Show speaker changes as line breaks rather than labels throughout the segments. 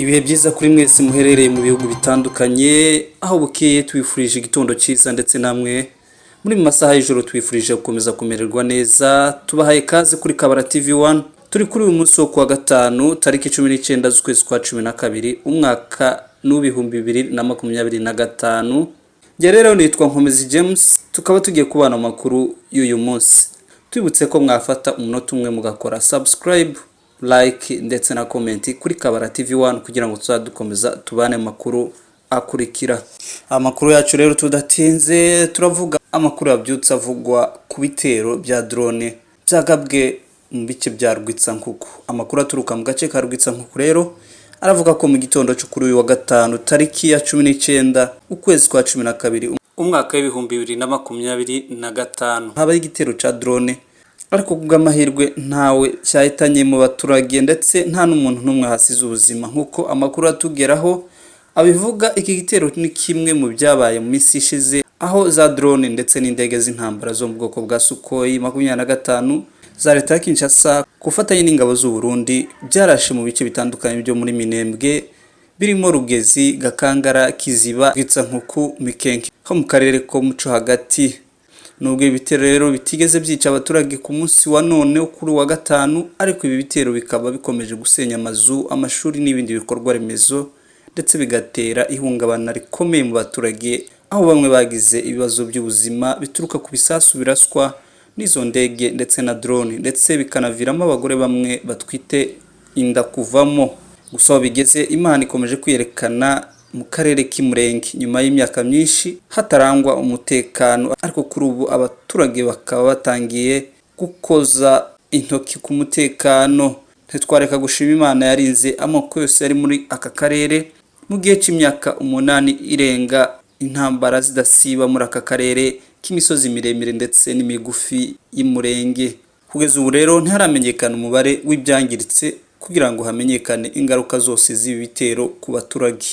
Ibihe byiza kuri mwese muherereye mu bihugu bitandukanye, aho bukeye tubifurije igitondo cyiza, ndetse namwe muri mu masaha y'ijoro tubifurije gukomeza kumererwa neza. Tubahaye ikaze kuri Kabara TV 1. Turi kuri uyu munsi wo kuwa gatanu, tariki 19 z'ukwezi kwa 12, umwaka n'2025. Njye rero nitwa Nkomezi James, tukaba tugiye kubana mu makuru y'uyu munsi. Tubibutse ko mwafata umunota umwe mugakora subscribe, like ndetse na comment kuri Kabara TV 1 kugira ngo tuzadukomeza tubane mu makuru akurikira. Amakuru yacu rero, tudatinze, turavuga amakuru yabyutse avugwa ku bitero bya drone byagabwe mu bice bya Rwitsankuku. Amakuru aturuka mu gace ka Rwitsankuku rero aravuga ko mu gitondo cyo kuri uyu wa gatanu, tariki ya 19 ukwezi kwa 12, umwaka w'2025, habaye igitero ca drone, ariko kubw'amahirwe ntawe cyahitanye mu baturage, ndetse nta n'umuntu n'umwe hasize ubuzima nk'uko amakuru atugeraho abivuga. Iki gitero ni kimwe mu byabaye mu minsi ishize, aho za drone ndetse n'indege z'intambara zo mu bwoko bwa Sukhoi 25 za leta ya Kinshasa ku bufatanye n'ingabo z'u Burundi byarashe mu bice bitandukanye byo muri Minembwe, birimo Rugezi, Gakangara, Kiziba, Rwitsankuku, Mikenke ho mu karere ko muco hagati. Nubwo ibi bitero rero bitigeze byica abaturage ku munsi wa none wo kuri wa gatanu, ariko ibi bitero bikaba bikomeje gusenya amazu, amashuri n'ibindi bikorwa remezo, ndetse bigatera ihungabana rikomeye mu baturage, aho bamwe bagize ibibazo by'ubuzima bituruka ku bisasu biraswa n'izo ndege ndetse na drone, ndetse bikanaviramo abagore bamwe batwite inda kuvamo. Gusa aho bigeze, Imana ikomeje kwiyerekana mu karere k'Imurenge nyuma y'imyaka myinshi hatarangwa umutekano, ariko kuri ubu abaturage bakaba batangiye gukoza intoki ku mutekano. Ntitwareka gushima Imana yarinze amoko yose yari muri aka karere mu gihe cy'imyaka 8 irenga intambara zidasiba muri aka karere k'imisozi miremire ndetse n'imigufi y'Imurenge. Kugeza ubu rero ntiharamenyekana umubare w'ibyangiritse kugira ngo hamenyekane ingaruka zose z'ibi bitero ku baturage.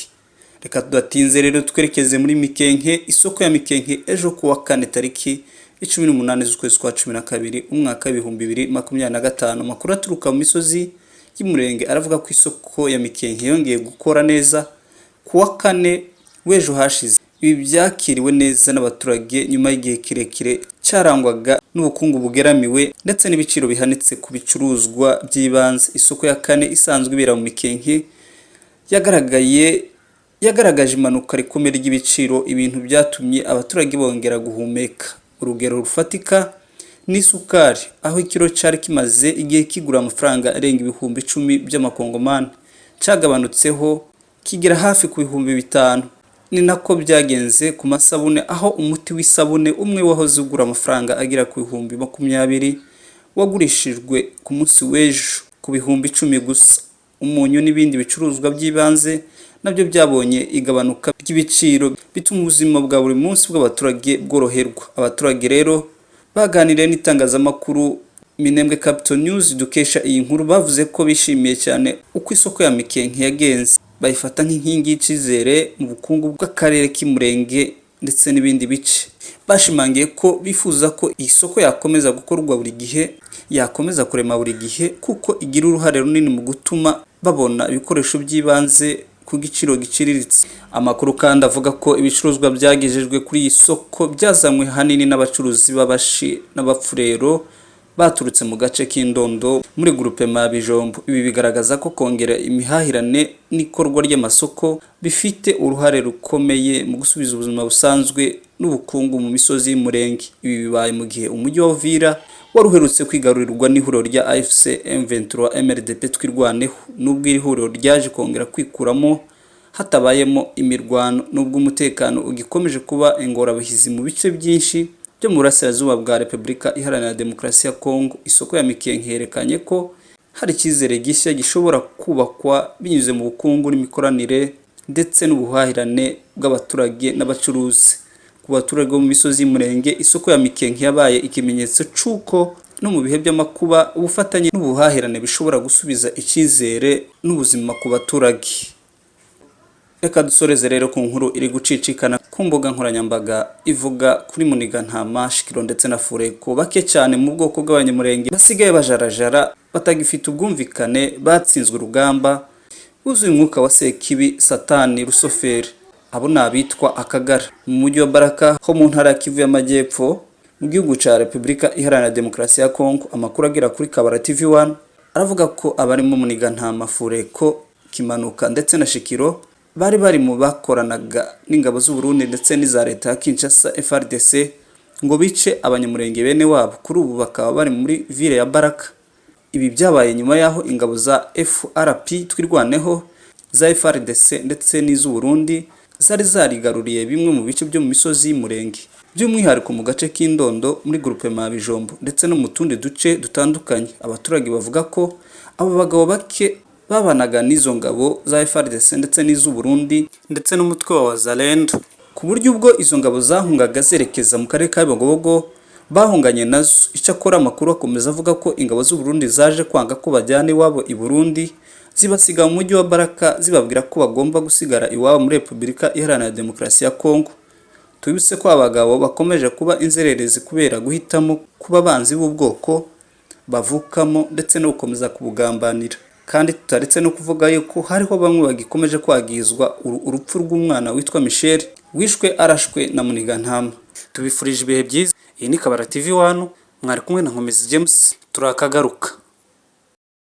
Reka tudatinze rero twerekeze muri Mikenke. Isoko ya Mikenke ejo kuwa kane, tariki 18 z'ukwezi kwa 12, umwaka w'2025, amakuru aturuka mu misozi y'Umurenge aravuga ko isoko ya Mikenke yongeye gukora neza kuwa kane w'ejo hashize. Ibi byakiriwe neza n'abaturage nyuma y'igihe kirekire cyarangwaga n'ubukungu bugeramiwe ndetse n'ibiciro bihanitse ku bicuruzwa by'ibanze. Isoko ya kane isanzwe ibera mu Mikenke yagaragaje imanuka rikomeye ry'ibiciro, ibintu byatumye abaturage bongera guhumeka. Urugero rufatika ni isukari, aho ikiro cyari kimaze igihe kigura amafaranga arenga 10,000 by'amakongomani cyagabanutseho kigera hafi ku 5000. Ni nako byagenze ku masabune, aho umuti w'isabune umwe wahoze ugura amafaranga agera ku 20,000 wagurishijwe ku munsi w'ejo ku 10,000 gusa. Umunyu n'ibindi bicuruzwa by'ibanze nabyo byabonye igabanuka ry'ibiciro, bituma ubuzima bwa buri munsi bw'abaturage bworoherwa. Abaturage rero baganiriye n'itangazamakuru Minembwe Capital News dukesha iyi nkuru, bavuze ko bishimiye cyane uko isoko ya Mikenke yagenze, bayifata nk'inkingi y'icyizere mu bukungu bw'akarere k'Imurenge ndetse n'ibindi bice. Bashimangiye ko bifuza ko iyi soko yakomeza gukorwa buri gihe, yakomeza kurema buri gihe, kuko igira uruhare runini mu gutuma babona ibikoresho by'ibanze ku giciro giciriritse. Amakuru kandi avuga ko ibicuruzwa byagejejwe kuri iyi soko byazanywe hanini n'abacuruzi b'abashi n'abapfurero baturutse mu gace k'Indondo muri groupement ya Bijombo. Ibi bigaragaza ko kongera imihahirane n'ikorwa ry'amasoko bifite uruhare rukomeye mu gusubiza ubuzima busanzwe n'ubukungu mu misozi y'Umurenge. Ibi bibaye mu gihe umujyi wa Uvira wari uherutse kwigarurirwa n'ihuriro rya AFC M23 MRDP Twirwaneho, nubwo iri huriro ryaje kongera kwikuramo hatabayemo imirwano. Nubwo umutekano ugikomeje kuba ingorabahizi mu bice byinshi byo mu burasirazuba bwa Repubulika Iharanira Demokarasi ya Kongo, isoko ya Mikenke yerekanye ko hari icyizere gishya gishobora kubakwa binyuze mu bukungu n'imikoranire ndetse n'ubuhahirane bw'abaturage n'abacuruzi. Ku baturage bo mu misozi y'Umurenge, isoko ya Mikenke yabaye ikimenyetso c'uko no mu bihe by'amakuba ubufatanye n'ubuhahirane bishobora gusubiza icyizere n'ubuzima ku baturage. Reka dusoreze rero ku nkuru iri gucicikana ku mbuga nkoranyambaga ivuga kuri Muniga, Shikiro ndetse na Fureko, bake cyane mu bwoko bw'Abanyamurenge basigaye bajarajara, batagifite ubwumvikane, batsinzwe urugamba. Buzuye umwuka wa Sekibi, Satani, Rusoferi. Abo ni abitwa Akagara mu mujyi wa Baraka ho mu ntara ya Kivu y'Amajyepfo, mu gihugu cya Repubulika Iharanira Demokarasi ya Kongo. Amakuru agera kuri Kabara TV 1 aravuga ko abarimo Munigantama, Fureko, Kimanuka ndetse na Shikiro bari mu bakoranaga n'ingabo z'u Burundi ndetse n'iza leta ya Kinshasa, FARDC, ngo bice Abanyamurenge bene wabo. Kuri ubu bakaba bari muri ville ya Baraka. Ibi byabaye nyuma y'aho ingabo za FRP Twirwaneho, za FARDC ndetse n'iz'u Burundi zari zarigaruriye bimwe mu bice byo mu misozi y'Umurenge, by'umwihariko mu gace k'Indondo muri groupement ya Bijombo ndetse no mu tundi duce dutandukanye. Abaturage bavuga ko abo bagabo bake babanaga n'izo ngabo za FARDC ndetse n'iz'u Burundi ndetse n'umutwe wa Wazalendo, ku buryo ubwo izo ngabo zahungaga zerekeza mu karere ka Bibogobogo bahunganye nazo. Icyakora amakuru akomeza avuga ko ingabo z'u Burundi zaje kwanga ko bajyana iwabo i Burundi, zibasiga mu mujyi wa Baraka, zibabwira ko bagomba gusigara iwabo muri Repubulika Iharanira Demokarasi ya Kongo. Tubibutse ko abagabo bakomeje kuba inzererezi kubera guhitamo kuba abanzi b'ubwoko bavukamo ndetse no gukomeza kubugambanira. Kandi tutaretse no kuvuga yuko hariho bamwe bagikomeje kwagizwa urupfu rw'umwana witwa Michel wishwe arashwe na Munigantama. Tubifurije ibihe byiza. Iyi ni Kabara TV 1, mwari kumwe na Nkomezi James, turakagaruka.